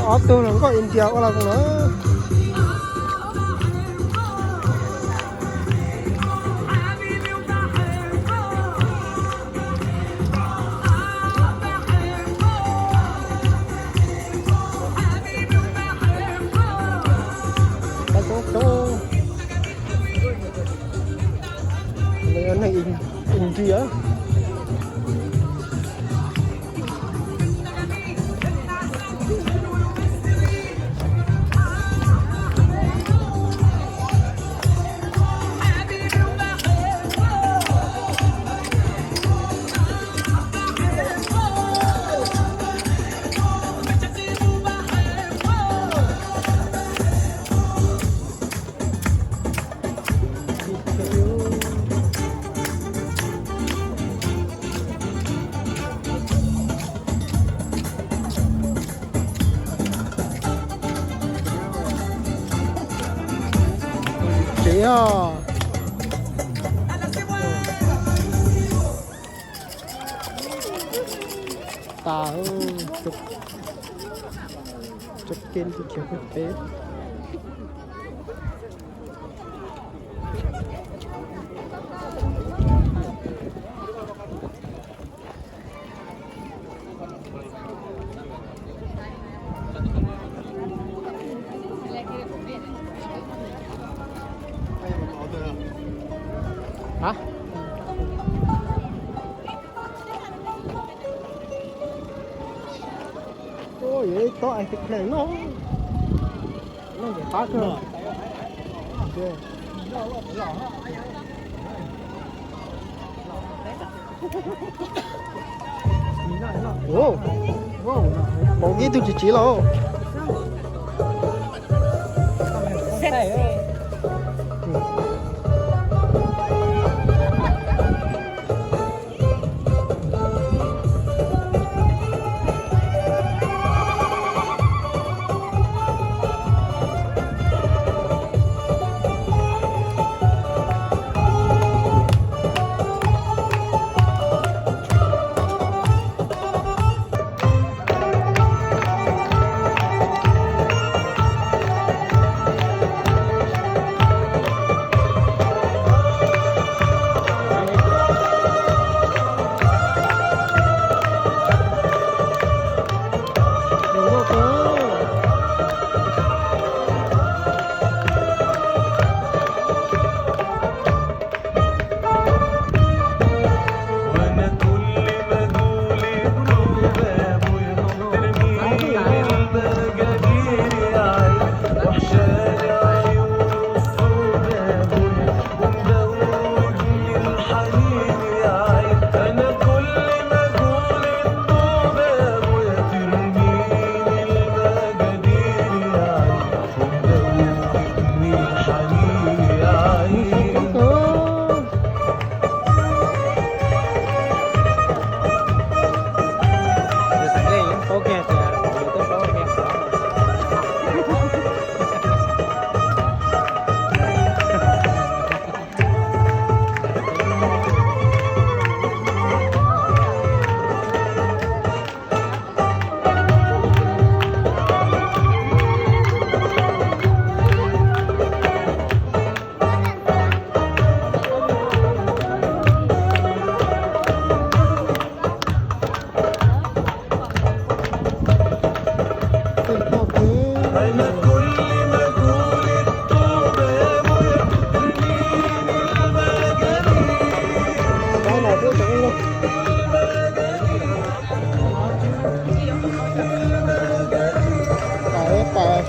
Ob tug hluas nkauj India ua los no. Coob coob. Neeg India. Tsev os. Tas, cov ke cov peb. Hả? Ôi, vậy có ai chụp hình không? Nó phải khóa cơ. Ủa, ủa, ib tug tsis tsiv los.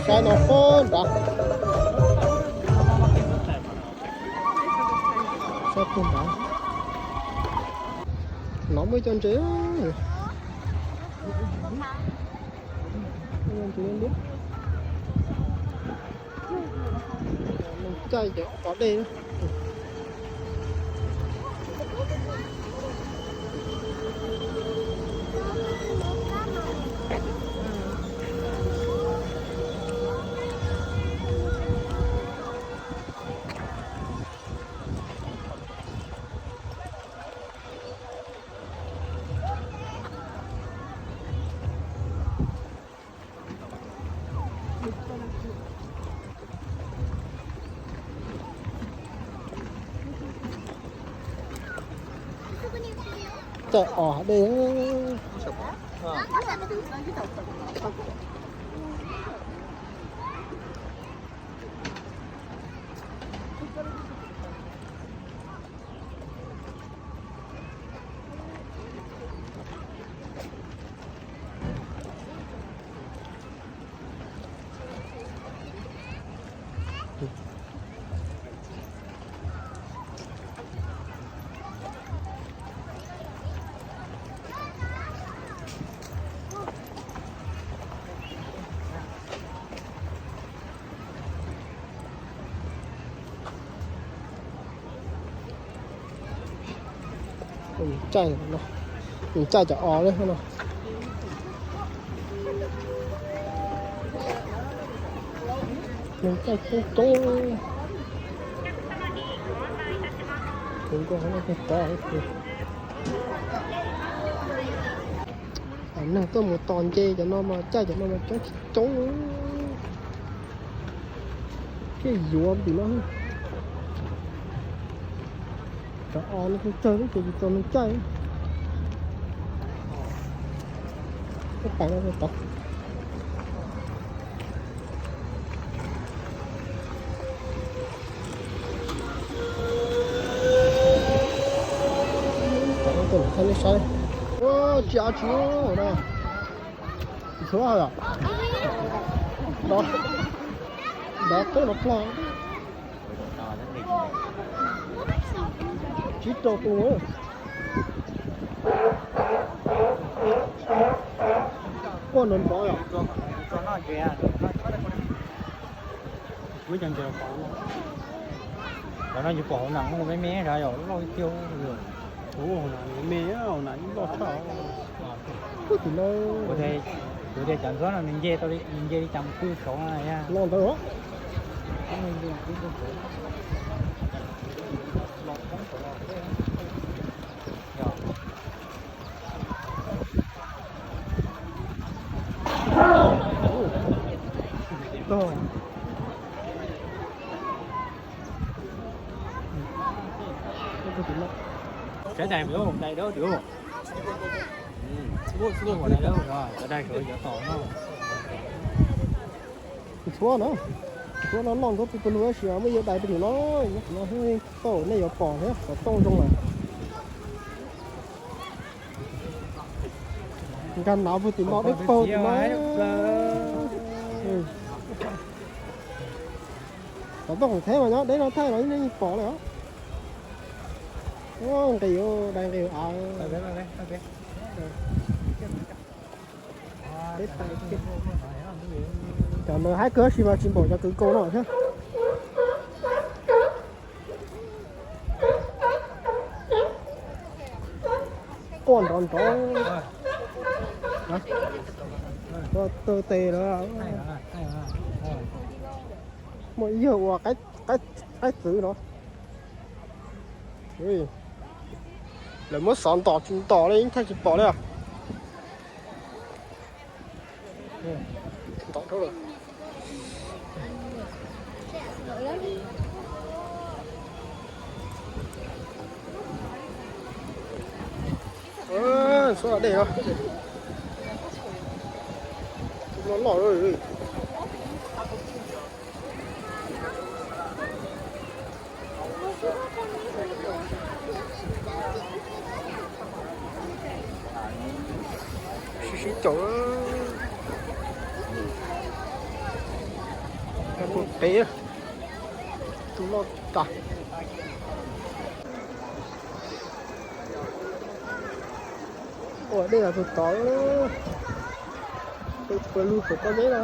Saib no pab nrad. Saib pug nrad. No muaj cov ntses. Caij cov qhov dej. Caij os dej. Caij, caij cov os li no. Neeg caij coob coob. Tus nkauj hov no peg tod. Neeg tuaj mus tos nce cov no mas caij cov no mas coob tsis coob. Thiaj yuav tim no. Cov os no tsawg tsawg ces tsis txaus neeg caij. Ib pais no tod. Tsis av tsis no. Tsis txhua yom. Nov teb los plog. Tsib rau tus. Quaj nrov nrov yom. Muab cov ntses pov no. Cov no yus pom hauv nas me me sav yom, loj tiag. Ua hauv nas me, hauv nas loj tshaj. Kuv tias cov ntxhuab no nws nce tau li, nws nce li cas mus twb saud no. Los ntawd. Sawv daws mus dais dawb diam. Sawv daws sawv yuav tom no. Txhua no, txhua no loj ntxov tus tus lug tab sis muaj yog dais pem tim no, tau nej yuav pom thiab, xov tooj zoo lawm. Nkag nav puag tim no deb paug tim no. Xov tooj qhov theb mas nyob deb no thaij los yeej pom li os. Nqis, dais nqis av. Cov ntawd haib kawg tab sis mas tsis npaum cov kwv kaus no thiab. Quaj nrov nrov. Tawg tes lawm. Muaj ib yawg ua qaib txwv no. Lawv muab xov ntos tsis ntos li, thaij tsis pom li. Xub dej no, loj loj. Sib sib caum. Pem tus loj tas. Ua dej los tus tod, puas lug saum koj deb na.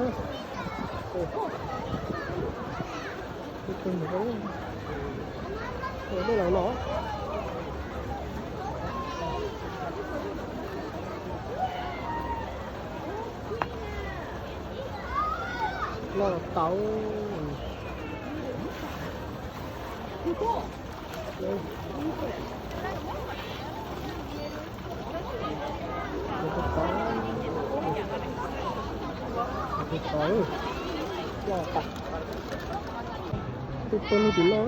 Ua dej los no. Loj tau. Tej pawg lug tim no,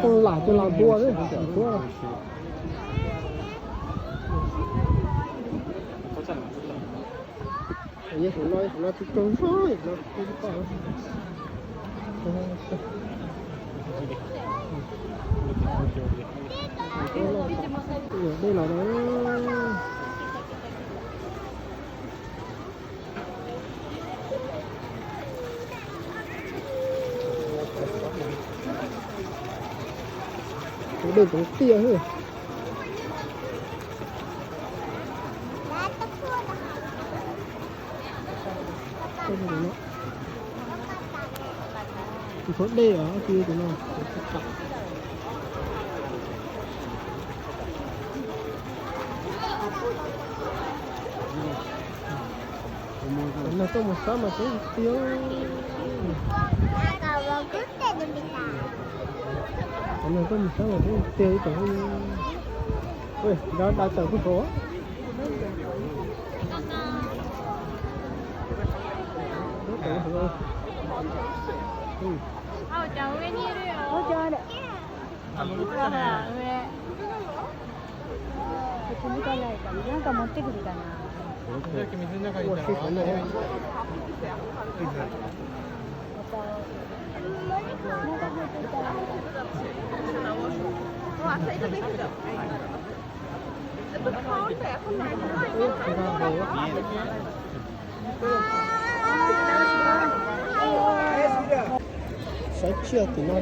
pheej lam tus lam npua xwb. Yog tus no, tus no tsis tsaug zog, tus no tsis tau. Dej los na. Tus dej cov tiaj. Tus no, tus tshuav dej os, tus no. Cov neeg tuaj mus sab mas peb tiag. Cov neeg tuaj mus sab mas peb tiag ib tsoom. Ua, nrad da tawm kuj hov. Saib tsiaj tim no.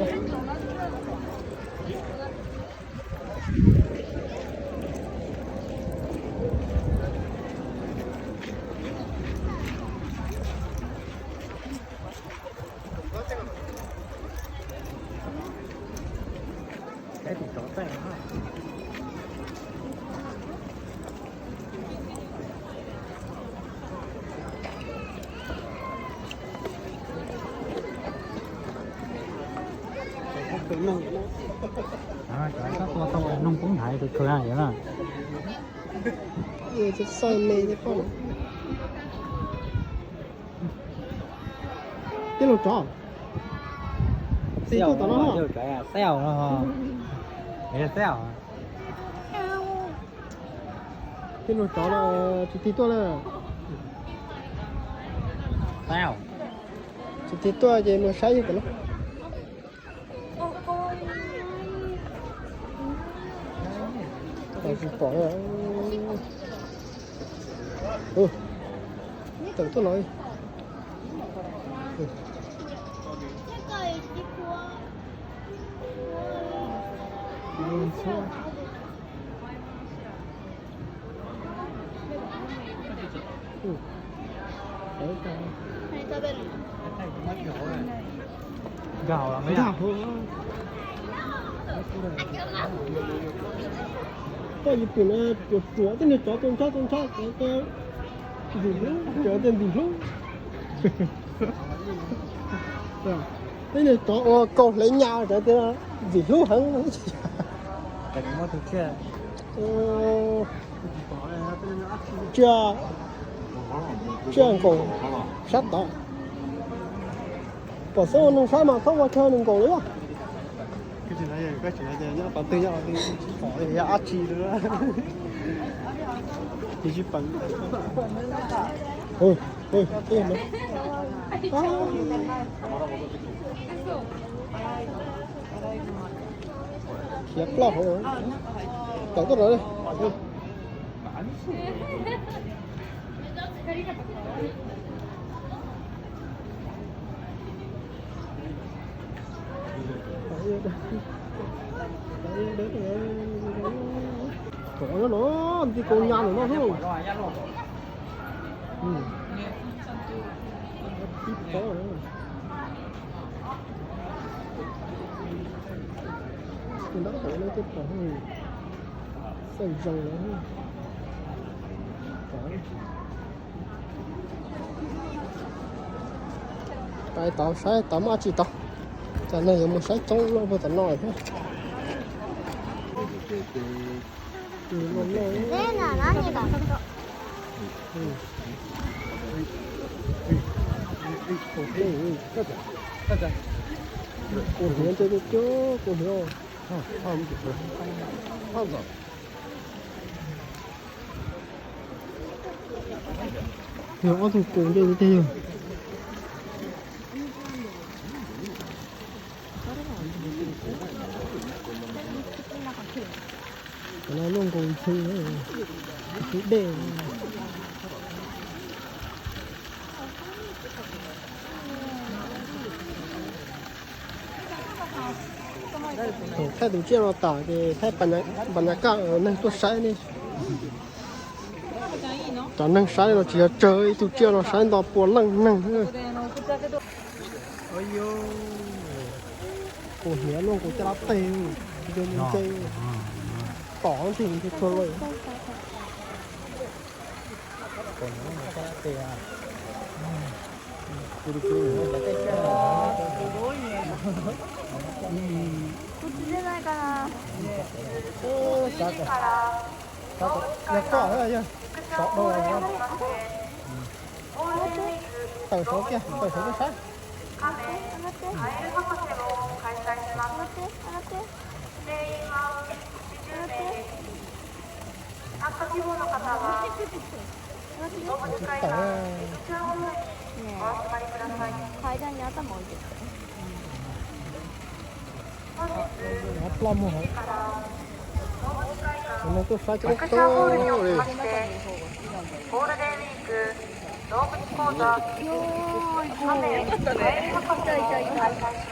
Cov sab tua tau noog poob nthav tshwm na. Txaij me thiab poj. Tij laug tsov. Tij tuaj tom no. Tij laug tsov no. Tij laug tsov no tsis tig tuaj na. Tsis tig tuaj ces mus saib yog tom no. Tsis pom. Tawm tuaj los. Nkag hauv. Poj Yis Pwm no ruam ruam, tej niag tsov tu nrhab tu nrhab, cov ntxim hlub, cov tej ntxim hlub. Tej niag tsov ua kaus hleb nyas cov tias ntxim hlub heev. Tsiaj, tsiaj nkaum sab tod. Pom xwb ua noog sab mas txhob ua chaw nws nkaum li. Yog dab tsi lawm. Khiav ploj hauv. Tawm tuaj lawm. Tsov no, nti kaus nyas no no. Tus ntab tom no tej pom xeej zoo lawm. Pais tod saib tod muaj dab tsi tod. Cov neeg yuav mus saib coob loj puag tom no thiab. Kuv hniav, kuv hniav. Yog ob tug kaus ntsej tiag yog. Cov no luaj nkaus ntxhw, ntxhw dej. Thaij tus tsiaj no tas ces thaij npas nyas kaj neeg tuaj saib ne. Cov neeg saib no tsis yog tsawg, ib tug tsiaj no saib nto pua leej neeg. Kuv hniav luaj nkaus caj dab teg, ntshe tom nteg ntshe txog lawm. Yog koj, yog sov dhau. Tawm saud kiag, tawm saud kiag saib. Ploj muag hauv. Cov neeg tuaj saib coob kawg li.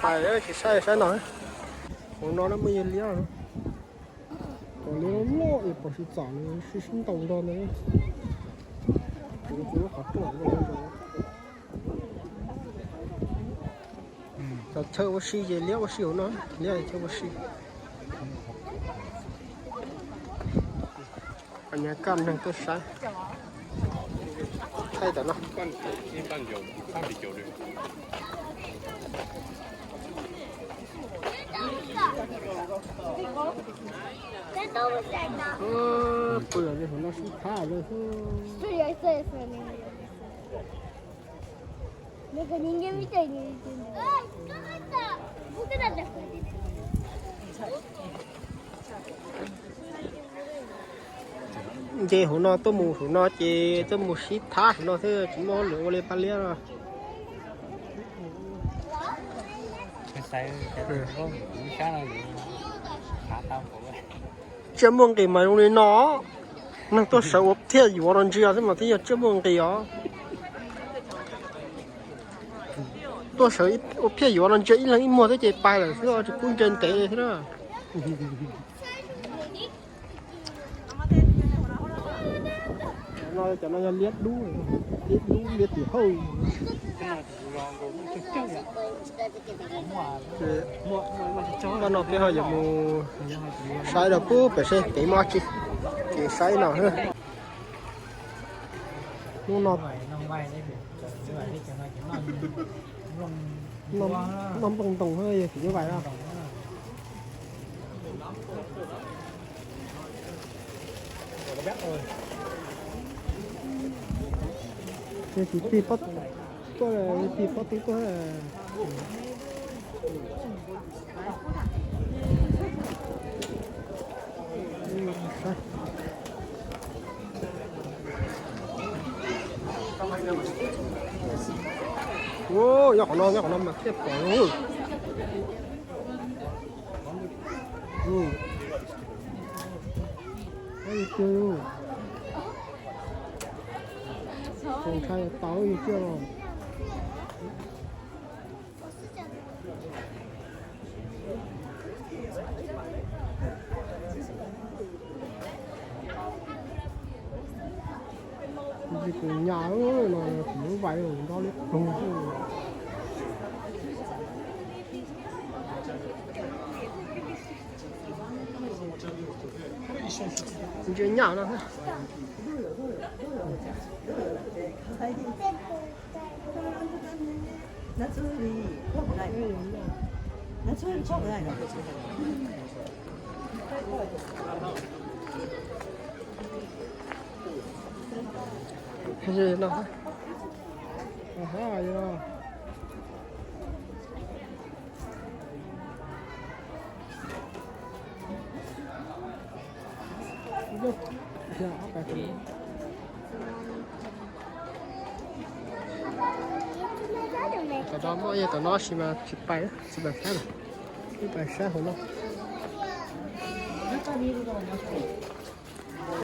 Pais tsis saib, saib no. Hauv no muaj yawg liab. Cov liab loj loj es pom tsis txom li, sib sib ntaus nrog ntawd. Cov chaw ua si ces liab ua si hauv no, liab chaw ua si. Nyob kaj neeg tuaj saib. Thaij tam no. Pw los li hauv no sib thab lawm xwb. Nce hauv no tuaj mus hauv no ces tuaj mus sib thab hauv no xwb, tsis muaj hauj lwm ua li paj liab no. Tsiaj muaj nqis mas zoo li no, neeg tuaj sawv ua phiaj yuav los ntsia xwb mas thiaj yog tsiaj muaj nqis os. Tuaj sawv ua phiaj yuav los ntsia ib leeg ib muag thiab ces pais lawm xwb, tsis pub ntsia ntev li thiab na. No cov no yog liab dub, liab dub liab tim hawj. Pab no peb ho yuav mus saib rau pub pem seb kev muaj dab tsi, ces saib no. Hnub no noj nplooj ntoos yog tim nyuj vais no. Tig pob tw tuaj. Nyob qhov no, nyob qhov no mas thiaj pom. Tau ntshai tau yus kiag los. Tus nyuj vais no kuv lub vais nto li pug. Ntsia nyaj no. Tom no muaj yog tom no sis mas tsis pais, tsis pais sab lawm, ib pais sab hauv no.